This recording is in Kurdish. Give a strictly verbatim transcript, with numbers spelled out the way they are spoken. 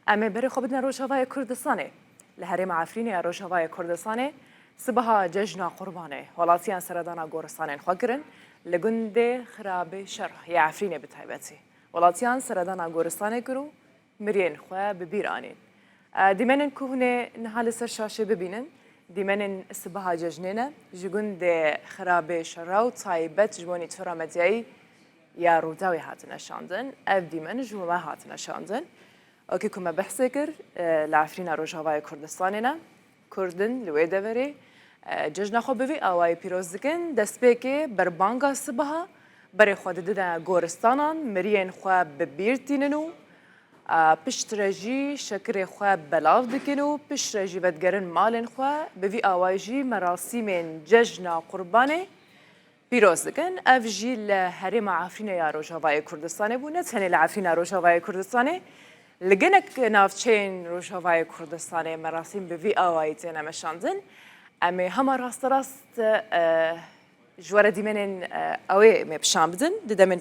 Em ê berê xwe bidine Rojavayê Kurdistanê. Li herêma Efrînê ya Rojavayê Kurdistanê sibaha cejna Qurbanê welatiyan seredana goristanên xwe kirin li gundê Xirabê Şer ya Efrînê bi taybetî. Welatiyan seredana goristanê kir û miriyên xwe bi bîr anîn. E, dîmenên ku hûn ê niha li ser şaşê bibînin, dîmenên sibaha cejnê ne, ji gundê Xirabê Şera û taybet ji bo nîçora medyayî ya Rûdawê hatine şandin. Ev dîmen ji me hatine şandin. Wekî ku me behsê kir, e, li Efrîna Rojavayê Kurdistanê ne, Kurd in li wê deverê, e, cejna xwe bi vî awayî pîroz dikin. Destpêkê berbanga sibaha berê xwe didine goristanan, miriyên xwe bi bîr tînin û, e, piştre jî şekirê xwe belav dikin û piştre jî vedigerin malên xwe. Bi vî awayî jî merasîmên cejna Qurbanê pîroz dikin. Ev jî li herêma Efrînê ya Rojavayê Kurdistanê bû. Ne tenê li Efrîna Rojavayê Kurdistanê, li gelek navçeyên Rojavayê Kurdistanê merasîm bi vî awayî têne meşandin. Em ê hema rasterast, e, ji we re dîmenên, e, ew ê me pişan bidin. Di demên